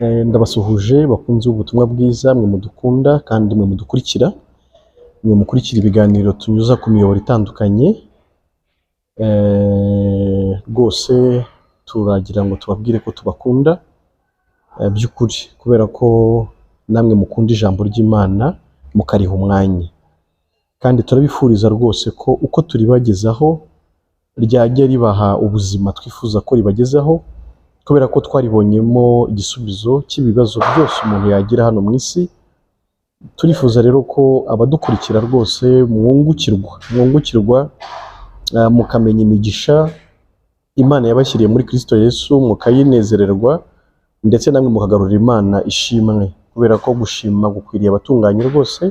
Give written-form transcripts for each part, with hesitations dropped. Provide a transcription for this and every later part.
Ndabasuhuje bakunze ubutumwa bwiza, mwe mudukunda kandi mwe mudukurikira, mwe mukurikira ibiganiro tunyuza ku miyoboro itandukanye. Rwose turagira ngo tubabwire ko tubakunda by'ukuri, kubera ko namwe mukunda ijambo ry'Imana mukariha umwanya, kandi turabifuriza rwose ko uko turibagezaho ryajya ribaha ubuzima twifuza ko ribagezaho, kubera ko twaribonyemo igisubizo cy'ibibazo byose umuntu yagira hano mu isi. Turifuza rero ko abadukurikira rwose mwungukirwa, mukamenya imigisha Imana yabashyiriye muri Kristo Yesu, mukayinezererwa, ndetse namwe mukagarurira Imana ishimwe, kubera ko gushima gukwiriye abatunganye rwose.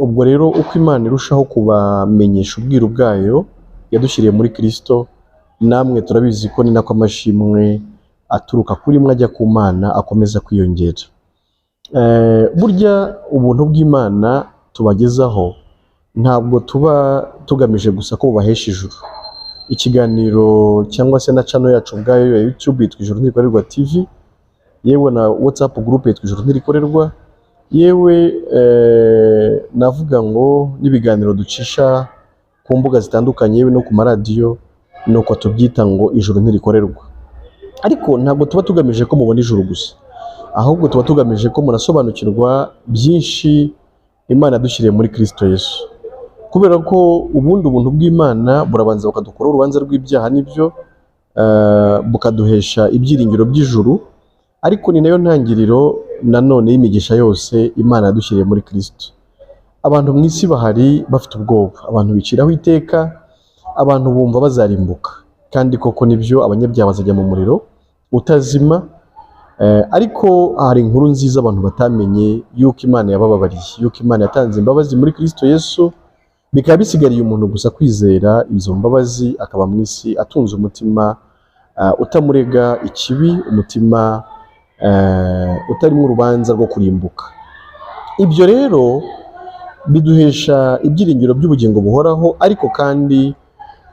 Ubwo rero uko Imana irushaho kubamenyesha ubwiru bwayo yadushyiriye muri Kristo, namwe turabizi ko ni nako amashimwe aturuka kuri mwe ajya ku Mana akomeza kwiyongera. Burya ubuntu bw'Imana tubagezaho ntabwo tuba tugamije gusa ko bubahesha ijuru. Ikiganiro cyangwa se na channel yacu ubwayo ya YouTube yitwa Ijuru Ntirikorerwa TV, yewe na WhatsApp group yitwa Ijuru Ntirikorerwa, yewe navuga ngo n'ibiganiro ducisha ku mbuga zitandukanye, yewe no ku maradiyo, nuko tubyita ngo Ijuru Ntirikorerwa. Ariko ntabwo tuba tugamije ko mubona ijuru gusa, ahubwo tuba tugamije ko munasobanukirwa byinshi Imana yadushyiriye muri Kristo Yesu, kubera ko ubundi ubuntu bw'Imana burabanza bukadukuraho urubanza rw'ibyaha, nibyo, bukaduhesha ibyiringiro by'ijuru, ariko ni nayo ntangiriro nanone y'imigisha yose Imana yadushyiriye muri Kristo. Abantu mu isi bahari bafite ubwoba, abantu biciraho iteka, abantu bumva bazarimbuka, kandi koko nibyo, abanyabyaha bazajya mu muriro utazima. Ariko hari inkuru nziza abantu batamenye, yuko Imana yabababariye, yuko Imana yatanze imbabazi muri Kristo Yesu, bikaba bisigariye umuntu gusa kwizera izo mbabazi, akaba mu isi atunze umutima utamurega ikibi, umutima utarimo urubanza rwo kurimbuka. Ibyo rero biduhesha ibyiringiro by'ubugingo buhoraho, ariko kandi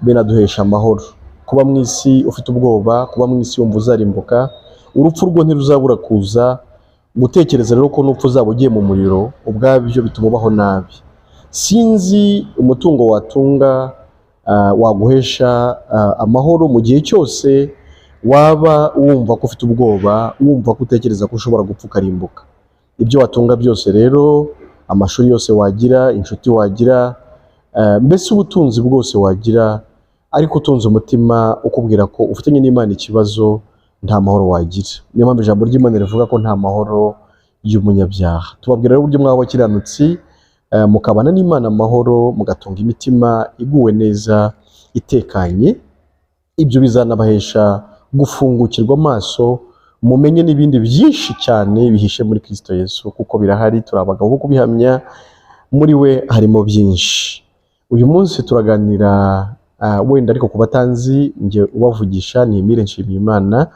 binaduhesha amahoro. Kuba mu isi ufite ubwoba, kuba mu isi wumva uzarimbuka, urupfu rwo ntiruzabura kuza. Gutekereza rero ko n'upfa uzaba ugiye mu muriro, ubwabyo bituma ubaho nabi. Sinzi umutungo watunga waguhesha amahoro mu gihe cyose waba wumva ko ufite ubwoba, wumva ko utekereza ko ushobora gupfa ukarimbuka. Ibyo watunga byose rero, amashuri yose wagira, inshuti wagira, mbese ubutunzi bwose wagira, ariko utunze umutima ukubwira ko ufitanye n'Imana ikibazo, nta mahoro wagira. Niyo mpamvu ijambo ry'Imana rivuga ko nta mahoro y'umunyabyaha. Tubabwira rero uburyo mwaba abakiranutsi, mukabana n'Imana amahoro, mugatunga imitima iguwe neza, itekanye. Ibyo bizanabahesha gufungukirwa amaso, mumenye n'ibindi byinshi cyane bihishe muri Kristo Yesu, kuko birahari, turi abagabo bo kubihamya, muri we harimo byinshi. Uyu munsi turaganira, wenda ariko ku batanzi, njye ubavugisha ni Emile Nshimiyimana,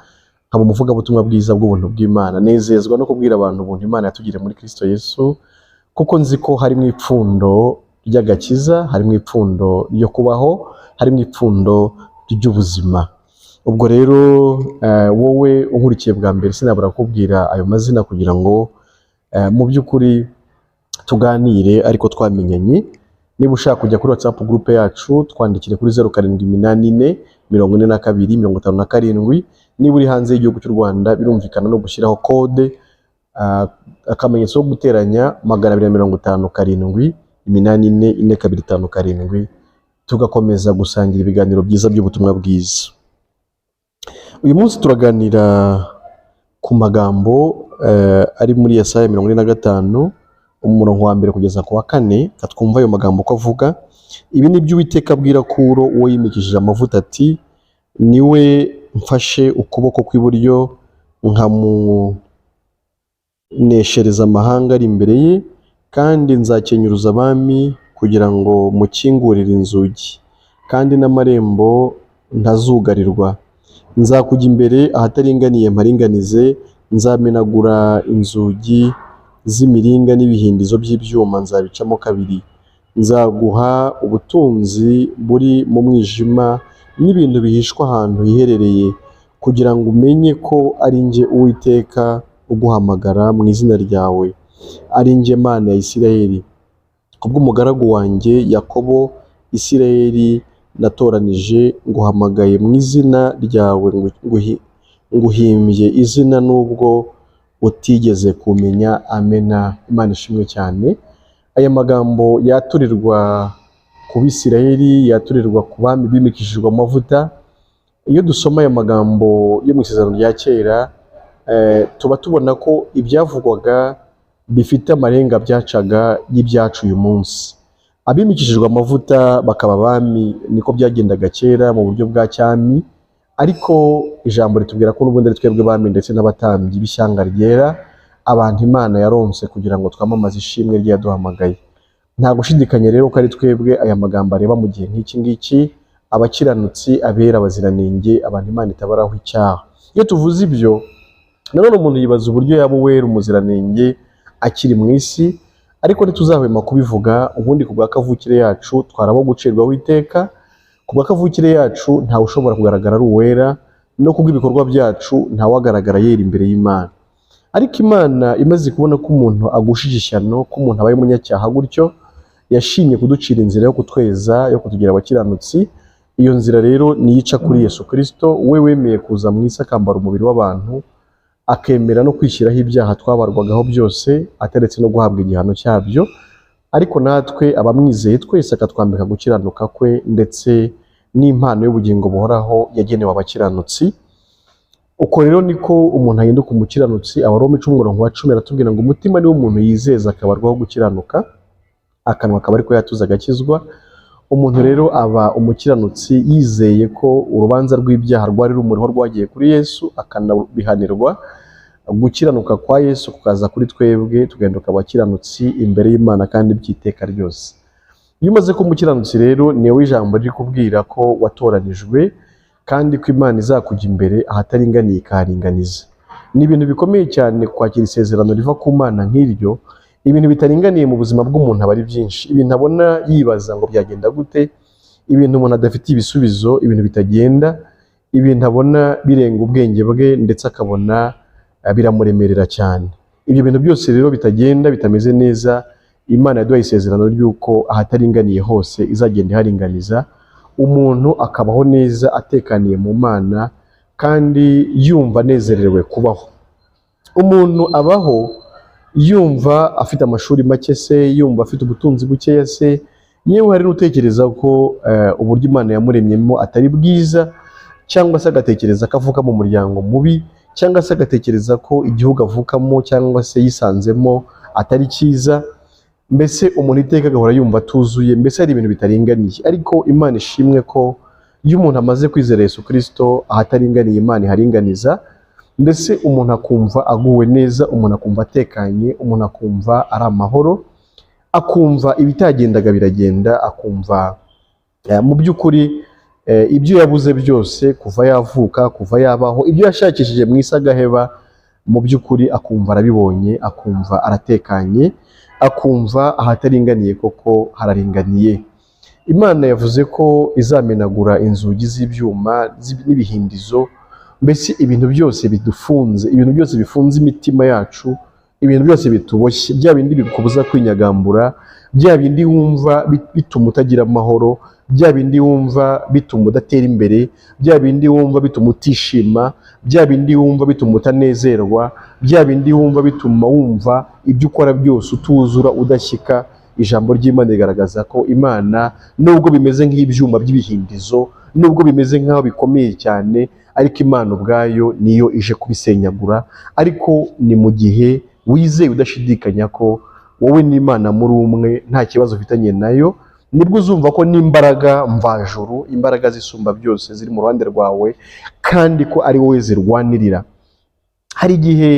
nkaba umuvugabutumwa bwiza bw'ubuntu bw'Imana. Nezezwa no kubwira abantu ubuntu Imana yatugiriye muri Kristo Yesu, kuko nzi ko harimo ipfundo ry'agakiza, harimo ipfundo ryo kubaho, harimo ipfundo ry'ubuzima. Ubwo rero wowe unkurikiye bwa mbere, sinabura kukubwira ayo mazina kugira ngo mu by'ukuri tuganire ariko twamenyanye. Niba ushaka kujya kuri WhatsApp group yacu, twandikire kuri 0784 42 57. Niba uri hanze y'igihugu cy'u Rwanda, birumvikana no gushyiraho kode, akamenyetso ko guteranya, 257 844 257, tugakomeza gusangira ibiganiro byiza by'ubutumwa bwiza. Uyu munsi turaganira ku magambo ari muri Yesaya 45, umurongo wa mbere kugeza ku wa kane. Twumva ayo magambo uko avuga. Ibi ni byo Uwiteka abwira Kuro, uwo yimikishije amavuta, ati: "Niwe mfashe ukuboko kw'iburyo, nkamuneshereza amahanga ari imbere ye, kandi nzakenyuruza abami kugira ngo mukingurire inzugi, kandi n'amarembo ntazugarirwa. Nzakujya imbere ahataringaniye mparinganize, nzamenagura inzugi z'imiringa n'ibihindizo by'ibyuma nzabicamo kabiri. Nzaguha ubutunzi buri mu mwijima n'ibintu bihishwe ahantu hiherereye, kugira ngo umenye ko ari njye Uwiteka uguhamagara mu izina ryawe, ari njye Mana ya Isirayeli. Kubw'umugaragu wanjye Yakobo, Isirayeli natoranije, nguhamagaye mu izina ryawe, nguhimbye izina nubwo utigeze kumenya. Amena. Imana ishimwe cyane. Aya magambo yaturirwa ku Bisirayeli, yaturirwa ku bami bimikishijwe amavuta. Iyo dusoma aya magambo yo mu Isezerano rya Kera, tuba tubona ko ibyavugwaga bifite amarenga byacaga y'ibyacu uyu munsi. Abimikishijwe amavuta bakaba abami, niko byagendaga kera mu buryo bwa cyami, ariko ijambo ritubwira ko n'ubundi ari twebwe bami ndetse n'abatambyi b'ishyanga ryera, abantu Imana yaronse kugira ngo twamamaze ishimwe rye yaduhamagaye. Nta gushidikanya rero ko ari twebwe aya magambo areba mu gihe nk'iki ngiki, abakiranutsi, abera, abaziranenge, abantu Imana itabaraho icyaha. Iyo tuvuze ibyo, nanone umuntu yibaza uburyo yaba uwera umuziranenge akiri mu isi, ariko ntituzahwema kubivuga. Ubundi ku bwa kavukire yacu twarabo gucirwaho iteka, ku bwa kavukire yacu ntawe ushobora kugaragara ari uwera, no kubw'ibikorwa byacu ntawagaragara yera imbere y'Imana. Ariko Imana imaze kubona ko umuntu agushije ishyano, ko umuntu abaye umunyacyaha gutyo, yashimye kuducira inzira yo kutweza, yo kutugira abakiranutsi. Iyo nzira rero niyo ica kuri Yesu Kristo, we wemeye kuza mu isi akambara umubiri w'abantu, akemera no kwishyiraho ibyaha twabarwagaho byose, ataretse no guhabwa igihano cyabyo, ariko natwe abamwizeye twese akatwambika gukiranuka kwe ndetse n'impano y'ubugingo buhoraho yagenewe abakiranutsi. Uko rero niko umuntu ahinduka umukiranutsi. Abaroma 10:10 aratubwira ngo umutima niwo umuntu yizeza akabarwaho gukiranuka, akanwa akaba ariko yatuza agakizwa. Umuntu rero aba umukiranutsi yizeye ko urubanza rw'ibyaha rwari rumuriho rwagiye kuri Yesu akanabihanirwa, gukiranuka kwa Yesu kukaza kuri twebwe, tugahinduka abakiranutsi imbere y'Imana kandi by'iteka ryose. Iyo umaze kuba umukiranutsi rero, niwe ijambo riri kubwira ko watoranijwe kandi ko Imana izakujya imbere ahataringaniye ikaharinganiza. Ni ibintu bikomeye cyane kwakira isezerano riva ku Mana nk'iryo. Ibintu bitaringaniye mu buzima bw'umuntu aba ari byinshi, ibintu abona yibaza ngo byagenda gute, ibintu umuntu adafitiye ibisubizo, ibintu bitagenda, ibintu abona birenga ubwenge bwe ndetse akabona biramuremerera cyane. Ibyo bintu byose rero bitagenda, bitameze neza, Imana yaduhaye isezerano ry'uko ahataringaniye hose izagenda iharinganiza, umuntu akabaho neza atekaniye mu Mana kandi yumva anezerewe kubaho. Umuntu abaho yumva afite amashuri make se, yumva afite ubutunzi bukeya se, yewe hari n'utekereza ko uburyo Imana yamuremyemo atari bwiza, cyangwa se agatekereza ko avuka mu muryango mubi, cyangwa se agatekereza ko igihugu avukamo cyangwa se yisanzemo atari cyiza. Mbese umuntu iteka agahora yumva atuzuye, mbese hari ibintu bitaringaniye. Ariko Imana ishimwe ko iyo umuntu amaze kwizera Yesu Kristo, ahataringaniye Imana iharinganiza, mbese umuntu akumva aguwe neza, umuntu akumva atekanye, umuntu akumva ari amahoro, akumva ibitagendaga biragenda, akumva mu by'ukuri ibyo yabuze byose kuva yavuka, kuva yabaho, ibyo yashakishije mu isi agaheba, mu by'ukuri akumva arabibonye, akumva aratekanye, akumva ahataringaniye koko hararinganiye. Imana yavuze ko izamenagura inzugi z'ibyuma n'ibihindizo, mbese ibintu byose bidufunze, ibintu byose bifunze imitima yacu, ibintu byose bituboshye, bya bindi bikubuza kwinyagambura, bya bindi wumva bituma utagira amahoro, bya bindi wumva bituma udatera imbere, bya bindi wumva bituma utishima, bya bindi wumva bituma utanezerwa, bya bindi wumva bituma wumva ibyo ukora byose utuzura, udashyika. Ijambo ry'Imana rigaragaza ko Imana, nubwo bimeze nk'ibyuma by'ibihindizo, nubwo bimeze nk'aho bikomeye cyane, ariko Imana ubwayo niyo ije kubisenyagura. Ariko ni mu gihe wizeye udashidikanya ko wowe n'Imana muri umwe, nta kibazo ufitanye nayo, nibwo uzumva ko n'imbaraga mvajuru, imbaraga zisumba byose ziri mu ruhande rwawe, kandi ko ari wowe zirwanirira. Hari igihe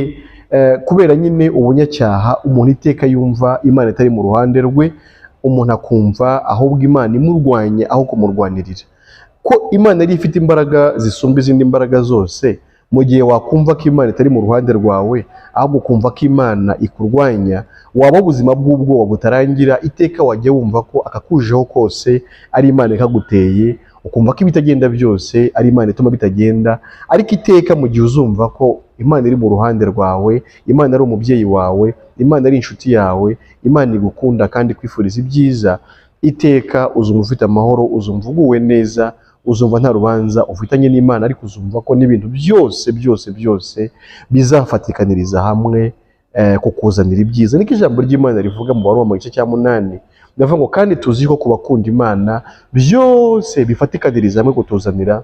kubera nyine ubunyacyaha, umuntu iteka yumva Imana itari mu ruhande rwe, umuntu akumva ahubwo Imana imurwanya aho kumurwanirira. Ko Imana yari ifite imbaraga zisumba izindi mbaraga zose, mu gihe wakumva ko Imana itari mu ruhande rwawe, ahubwo ukumva ko Imana ikurwanya, waba ubuzima bw'ubwoba butarangira, iteka wajya wumva ko akakujeho kose ari Imana ikaguteye, ukumva ko ibitagenda byose ari Imana ituma bitagenda. Ariko iteka mu gihe uzumva ko Imana iri mu ruhande rwawe, Imana ari umubyeyi wawe, Imana ari inshuti yawe, Imana igukunda kandi ikwifuriza ibyiza, iteka uzumva ufite amahoro, uzumva uguwe neza, uzumva nta rubanza ufitanye n'Imana, ariko uzumva ko n'ibintu byose byose byose bizafatikaniriza hamwe kukuzanira ibyiza. Niko ijambo ry'Imana rivuga mu Baroma mu gice cya 8, ndavuga ngo kandi tuzi ko ku bakunda Imana byose bifatikaniriza hamwe kutuzanira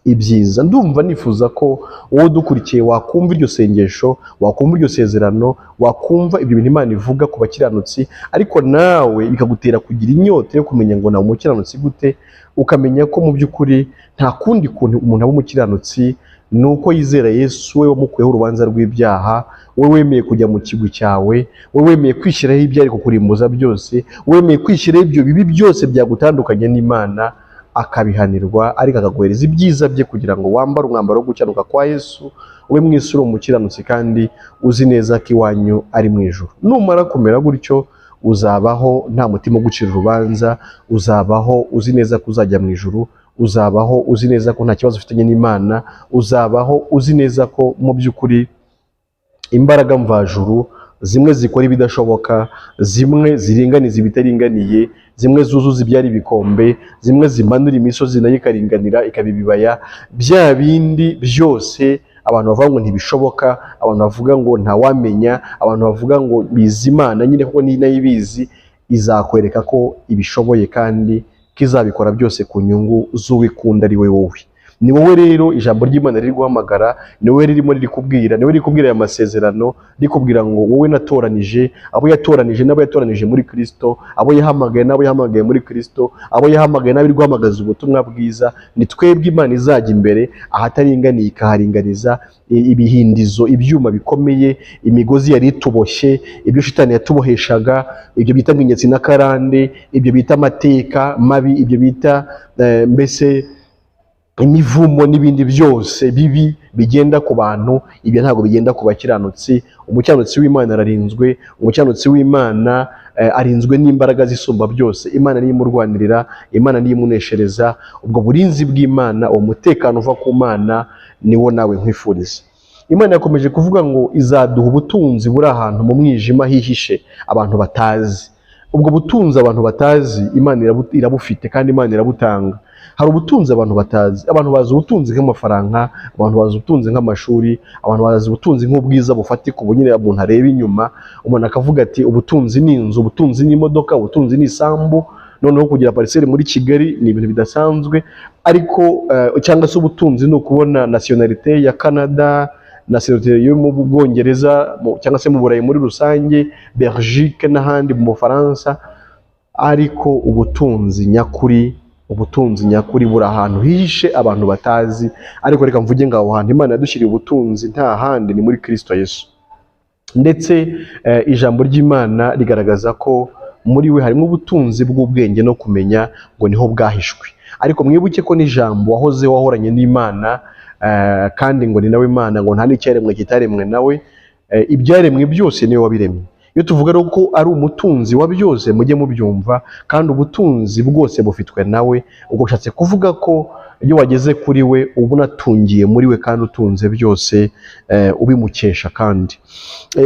ibyiza. Ndumva nifuza ko wowe udukurikiye wakumva iryo sengesho, wakumva iryo sezerano, wakumva ibyo bintu Imana ivuga ku bakiranutsi, ariko nawe bikagutera kugira inyota yo kumenya ngo nawe umukiranutsi gute, ukamenya ko mu by'ukuri nta kundi kuntu umuntu aba umukiranutsi ni uko yizera Yesu, we wamukuyeho urubanza rw'ibyaha, we wemeye kujya mu kigwi cyawe, we wemeye kwishyiraho ibyari kukurimbuza byose, wemeye kwishyiraho ibyo bibi byose byagutandukanye n'Imana, akabihanirwa, ariko akaguhereza ibyiza bye kugira ngo wambare umwambaro wo gukiranuka kwa Yesu, ube mu isi uri umukiranutsi kandi uzi neza ko iwanyu ari mu ijuru. Numara kumera gutyo, uzabaho nta mutima ugucira urubanza, uzabaho uzi neza ko uzajya mu ijuru, uzabaho uzi neza ko nta kibazo ufitanye n'Imana, uzabaho uzi neza ko mu by'ukuri imbaraga mvajuru zimwe zikora ibidashoboka, zimwe ziringaniza ibitaringaniye, zimwe zuzuza ibyari ibikombe, zimwe zimanura imisozi nayo ikaringanira ikaba ibibaya, bya bindi byose abantu bavuga ngo ntibishoboka, abantu bavuga ngo ntawamenya, abantu bavuga ngo bizi Imana nyine kuko ni nayo ibizi, izakwereka ko ibishoboye kandi ko izabikora byose ku nyungu z'uwikunda ari we wowe. Ni wowe rero ijambo ry'Imana riri guhamagara, ni wowe ririmo riri kubwira, ni wowe riri kubwira aya masezerano, rikubwira ngo wowe natoranije, abo yatoranije n'abo yatoranije muri Kristo, abo yahamagaye n'abo yahamagaye muri Kristo, abo yahamagaye n'abo iri guhamagaza ubutumwa bwiza, ni twebwe Imana izajya imbere ahataringaniye ikaharinganiza, ibihindizo, ibyuma bikomeye, imigozi yari ituboshye, ibyo shitani yatuboheshaga, ibyo bita ngo inyatsi n'akarande, ibyo bita amateka mabi, ibyo bita mbese imivumo n'ibindi byose bibi bigenda ku bantu, ibyo ntabwo bigenda ku bakiranutsi. Umukiranutsi w'Imana ararinzwe, umukiranutsi w'Imana arinzwe n'imbaraga zisumba byose. Imana niyo imurwanirira, Imana niyo imuneshereza. Ubwo burinzi bw'Imana, uwo mutekano uva ku Mana niwo nawe nkwifuriza. Imana yakomeje kuvuga ngo izaduha ubutunzi buri ahantu mu mwijima hihishe abantu batazi. Ubwo butunzi abantu batazi, Imana irabufite kandi Imana irabutanga. Hari ubutunzi abantu batazi. Abantu bazi ubutunzi nk'amafaranga, abantu bazi ubutunzi nk'amashuri, abantu bazi ubutunzi nk'ubwiza bufatika, ubu nyine umuntu areba inyuma, umuntu akavuga ati ubutunzi ni inzu, ubutunzi ni imodoka, ubutunzi ni isambu. Noneho kugira parcelle muri Kigali ni ibintu bidasanzwe, ariko cyangwa se ubutunzi ni ukubona nationalité ya Canada, nationalité yo mu Bwongereza cyangwa se mu Burayi muri rusange, Belgique n'ahandi mu Bufaransa. Ariko ubutunzi nyakuri buri ahantu hihishe abantu batazi. Ariko reka mvuge ngo aho hantu Imana yadushyiriye ubutunzi nta handi, ni muri Kristo Yesu. Ndetse ijambo ry'Imana rigaragaza ko muri we harimo ubutunzi bw'ubwenge no kumenya, ngo niho bwahishwe. Ariko mwibuke ko n'ijambo wahoze wahoranye n'Imana, kandi ngo ni nawe Imana, ngo nta n'icyaremwe kitaremwe nawe, ibyaremwe byose niwe wabiremye. Iyo tuvuga rero ko ari umutunzi wa byose, mujye mubyumva, kandi ubutunzi bwose bufitwe nawe. Ubwo ushatse kuvuga ko iyo wageze kuri we uba unatungiye muri we kandi utunze byose, ubimukesha. Kandi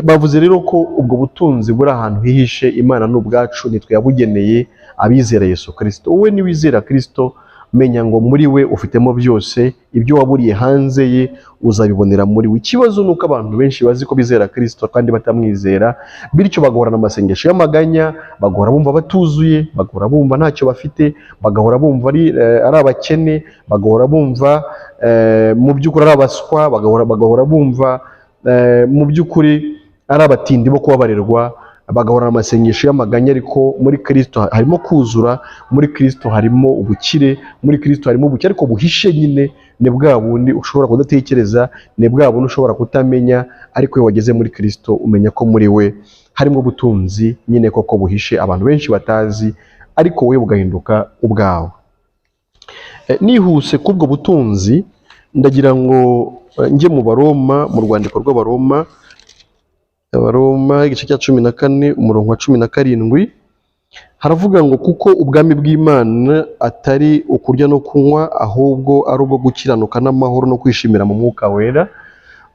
bavuze rero ko ubwo butunzi buri ahantu hihishe, Imana ni ubwacu, nitwe yabugeneye abizera Yesu Kristo. Wowe niwizera Kristo, menya ngo muri we ufitemo byose, ibyo waburiye hanze ye uzabibonera muri we. Ikibazo ni uko abantu benshi bazi ko bizera Kristo kandi batamwizera, bityo bagahorana amasengesho y'amaganya, bagahora bumva batuzuye, bagahora bumva ntacyo bafite, bagahora bumva ari abakene, bagahora bumva mu by'ukuri ari abaswa, bagahora bumva mu by'ukuri ari abatindi bo kubabarirwa, bagahorana amasengesho y'amaganya. Ariko muri Kristo harimo kuzura, muri Kristo harimo ubukire, muri Kristo harimo ubukire ariko buhishe nyine, ni bwa bundi ushobora kudatekereza, ni bwa bundi ushobora kutamenya, ariko iyo wageze muri Kristo umenya ko muri we harimo ubutunzi nyine koko buhishe abantu benshi batazi, ariko wowe bugahinduka ubwawe. Nihuse k'ubwo butunzi, ndagira ngo njye mu Baroma, mu rwandiko rw'Abaroma, Abaroma igice cya 14 umurongo wa 17. Haravuga ngo kuko ubwami bw'Imana atari ukurya no kunywa, ahubwo ari ubwo gukiranuka n'amahoro no kwishimira mu Mwuka Wera.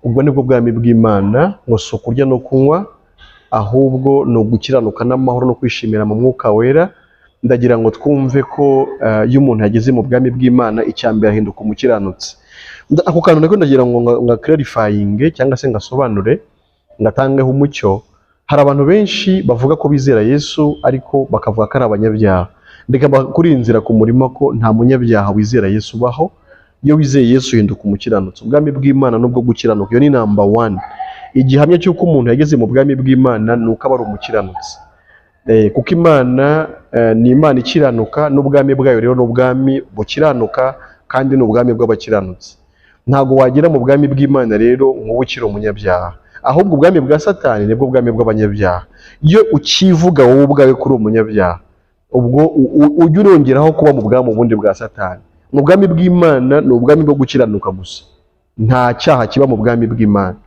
Ubwo nibwo bwami bw'Imana, ngo si ukurya no kunywa, ahubwo ni ugukiranuka n'amahoro no kwishimira mu Mwuka Wera. Ndagira ngo twumve ko iyo umuntu yageze mu bwami bw'Imana, icya mbere ahinduka umukiranutsi. Ako kantu nako ndagira ngo nga clarifying cyangwa se ngasobanure, ngatangeho umucyo. Hari abantu benshi bavuga ko bizera Yesu, ariko bakavuga ko ari abanyabyaha. Reka kuri iyi nzira ku murima ko nta munyabyaha wizera Yesu ubaho. Iyo wizeye Yesu uhinduka umukiranutsi. Ubwami bw'Imana nubwo gukiranuka, iyo ni number one. Igihamya cy'uko umuntu yageze mu bwami bw'Imana ni uko aba ari umukiranutsi. Kuko Imana ni Imana ikiranuka, n'ubwami bwayo rero ni ubwami bukiranuka, kandi ni ubwami bw'abakiranutsi. Ntabwo wagera mu bwami bw'Imana rero ngo ube ukiri umunyabyaha, ahubwo ubwami bwa Satani nibwo bwami bw'abanyabyaha. Iyo ukivuga wowe ubwawe kuri umunyabyaha, ubwo ujya urongeraho kuba mu bwami ubundi bwa Satani. Mu bwami bw'Imana ni ubwami bwo gukiranuka gusa, nta cyaha kiba mu bwami bw'Imana.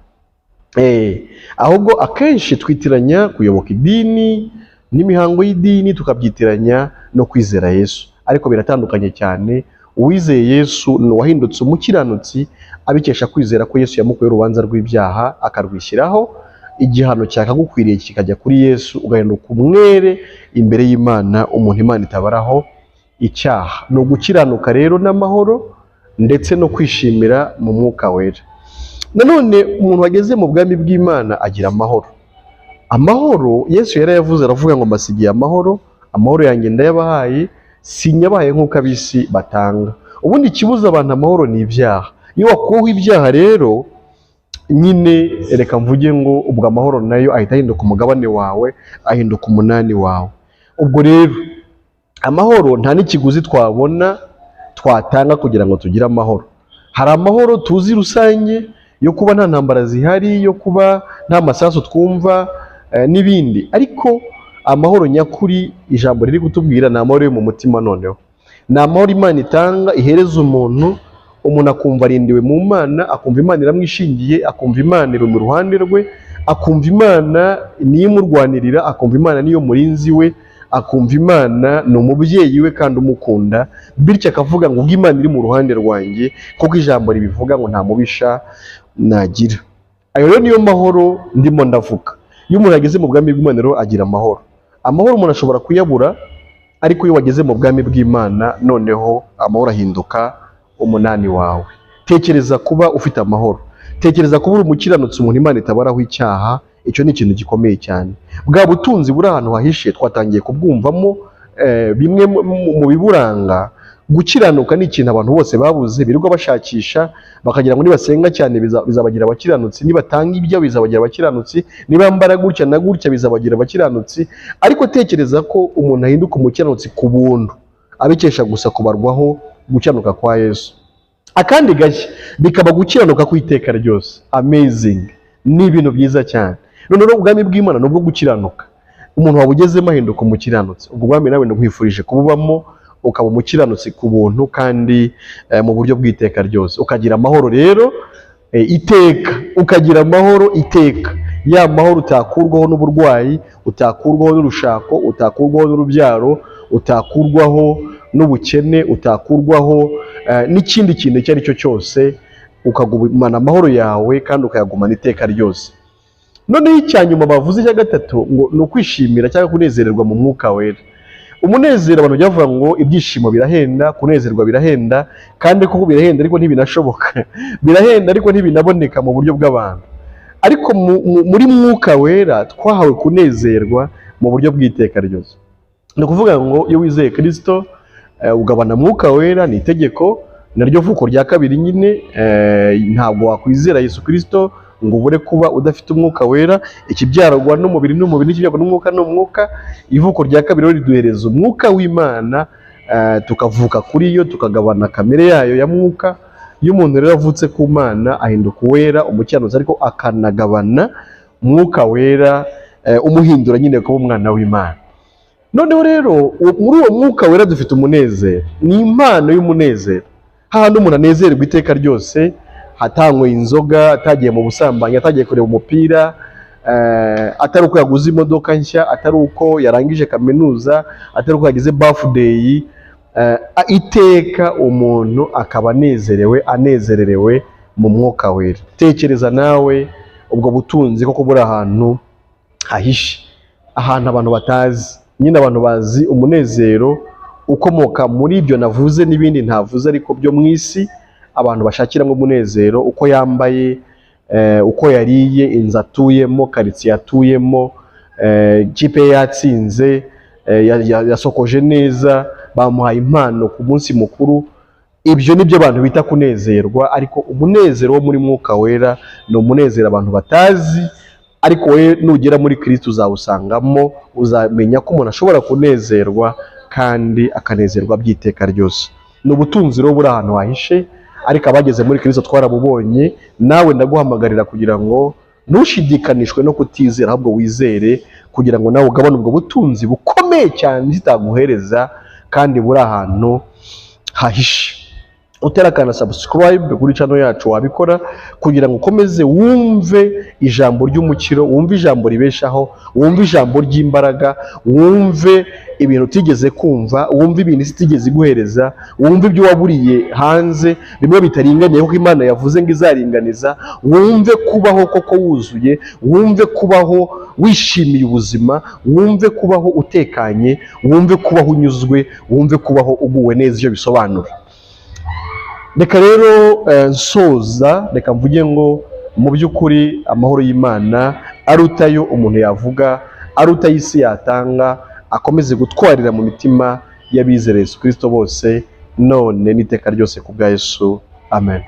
Ahubwo akenshi twitiranya kuyoboka idini n'imihango y'idini, tukabyitiranya no kwizera Yesu, ariko biratandukanye cyane. Uwizeye Yesu ni uwahindutse umukiranutsi abikesha kwizera ko Yesu yamukuye urubanza rw'ibyaha akarwishyiraho, igihano cyakagukwiriye kikajya kuri Yesu, ugahinduka umwere imbere y'Imana, umuntu Imana itabaraho icyaha. Ni ugukiranuka rero n'amahoro ndetse no kwishimira mu Mwuka Wera. Nanone umuntu wageze mu bwami bw'Imana agira amahoro. Amahoro Yesu yarayavuze, aravuga ngo mbasigiye amahoro, amahoro yanjye ndayabahaye, sinyabahaye nk'uko ab'isi batanga. Ubundi ikibuza abantu amahoro ni ibyaha. Iyo wakuweho ibyaha rero nyine, reka mvuge ngo ubwo amahoro nayo ahita ahinduka umugabane wawe, ahinduka umunani wawe. Ubwo rero amahoro nta n'ikiguzi twabona twatanga kugira ngo tugire amahoro. Hari amahoro tuzi rusange yo kuba nta ntambara zihari, yo kuba nta masasu twumva n'ibindi, ariko amahoro nyakuri ijambo riri kutubwira ni amahoro yo mu mutima. Noneho ni amahoro Imana itanga, ihereza umuntu, umuntu akumva arindiwe mu Mana, akumva Imana iramwishingiye, akumva Imana iri mu ruhande rwe, akumva Imana niyo imurwanirira, akumva Imana niyo murinzi we, akumva Imana ni umubyeyi we kandi umukunda. Bityo akavuga ngo ubwo Imana iri mu ruhande rwanjye, kuko ijambo ribivuga ngo nta mubisha nagira. Ayo rero niyo mahoro ndimo ndavuga. Iyo umuntu ageze mu bwami bw'Imana rero agira amahoro. Amahoro umuntu ashobora kuyabura, ariko iyo wageze mu bwami bw'Imana noneho amahoro ahinduka umunani wawe. Tekereza kuba ufite amahoro, tekereza kuba uri umukiranutsi, umuntu Imana itabaraho icyaha. Icyo ni ikintu gikomeye cyane. Bwa butunzi buri ahantu hahishe twatangiye kubwumvamo bimwe mu biburanga. Gukiranuka ni ikintu abantu bose babuze, birirwa bashakisha, bakagira ngo nibasenga cyane bizabagira abakiranutsi, nibatanga ibyo bizabagira abakiranutsi, nibambara gutya na gutya bizabagira abakiranutsi. Ariko tekereza ko umuntu ahinduka umukiranutsi ku buntu, abikesha gusa kubarwaho gukiranuka kwa Yesu. Akandi gashya bikaba gukiranuka kw'iteka ryose. Amazing, ni ibintu byiza cyane. Noneho ubwami bw'Imana ni ubwo gukiranuka. Umuntu wabugezemo ahinduka umukiranutsi. Ubwo bwami nawe nkwifurije kububamo, ukaba umukiranutsi ku buntu kandi mu buryo bw'iteka ryose, ukagira amahoro rero iteka, ukagira amahoro iteka, ya mahoro utakurwaho n'uburwayi, utakurwaho n'urushako, utakurwaho n'urubyaro, utakurwaho n'ubukene, utakurwaho n'ikindi kintu icyo ari cyo cyose, ukagumana amahoro yawe kandi ukayagumana iteka ryose. Noneho icya nyuma bavuze, icya gatatu, ngo ni ukwishimira cyangwa kunezererwa mu Mwuka Wera. Umunezero, abantu bajya bavuga ngo ibyishimo birahenda, kunezerwa birahenda, kandi koko birahenda, ariko ntibinashoboka. Birahenda ariko ntibinaboneka mu buryo bw'abantu. Ariko muri Mwuka Wera twahawe kunezerwa mu buryo bw'iteka ryose. Ni ukuvuga ngo iyo wizeye Kirisito ugabana Mwuka Wera, ni itegeko naryo vuko rya kabiri nyine. Ntabwo wakwizera Yesu Kirisito ngo ubure kuba udafite Umwuka Wera. Ikibyarwa n'umubiri ni umubiri, n'ikibyarwa n'umwuka ni umwuka. Ivuko rya kabiri rero riduhereza Umwuka w'Imana, tukavuka kuri yo, tukagabana kamere yayo ya mwuka. Iyo umuntu rero avutse ku Mana ahinduka uwera, umukiranutsi, ariko akanagabana Umwuka Wera umuhindura nyine kuba umwana w'Imana. Noneho rero muri uwo Mwuka Wera dufite umunezero, ni impano y'umunezero, hahandi umuntu anezerwa iteka ryose, atanyweye inzoga, atagiye mu busambanyi, atagiye kureba umupira. atari uko yaguze imodoka nshya, atari uko yarangije kaminuza, atari uko yagize birthday. Iteka umuntu akaba anezerewe, anezererewe mu Mwuka Wera. Tekereza nawe ubwo butunzi koko buri ahantu hahishe, ahantu abantu batazi. Nyine abantu bazi umunezero ukomoka muri ibyo navuze n'ibindi ntavuze, ariko byo mu isi abantu bashakiramo umunezero: uko yambaye, uko yariye, inzu atuyemo, karitsiye atuyemo, ikipe ye yatsinze, yasokoje neza, bamuhaye impano ku munsi mukuru. Ibyo ni byo abantu bita kunezerwa. Ariko umunezero wo muri Mwuka Wera ni umunezero abantu batazi, ariko wowe nugera muri Kristo uzawusangamo, uzamenya ko umuntu ashobora kunezerwa kandi akanezerwa by'iteka ryose. Ni ubutunzi rero buri ahantu hahishe, ariko abageze muri Kristo twarabubonye. Nawe ndaguhamagarira kugira ngo ntushidikanishwe no kutizera, ahubwo wizere kugira ngo nawe ugabane ubwo butunzi bukomeye cyane zitaguhereza kandi buri ahantu hahishe. Utarakanda subscribe kuri channel yacu, wabikora kugira ngo ukomeze wumve ijambo ry'umukiro, wumve ijambo ribeshaho, wumve ijambo ry'imbaraga, wumve ibintu utigeze kumva, wumve ibintu isi itigeze iguhereza, wumve ibyo waburiye hanze bimwe bitaringaniye kuko Imana yavuze ngo izaringaniza, wumve kubaho koko wuzuye, wumve kubaho wishimiye ubuzima, wumve kubaho utekanye, wumve kubaho unyuzwe, wumve kubaho uguwe neza icyo bisobanura. Reka rero nsoza, reka mvuge ngo mu by'ukuri amahoro y'Imana arutayo umuntu yavuga, aruta isi yatanga, akomeze gutwarira mu mitima y'abizera Yesu Kristo bose, none n'iteka ryose ku bwa Yesu. Amen.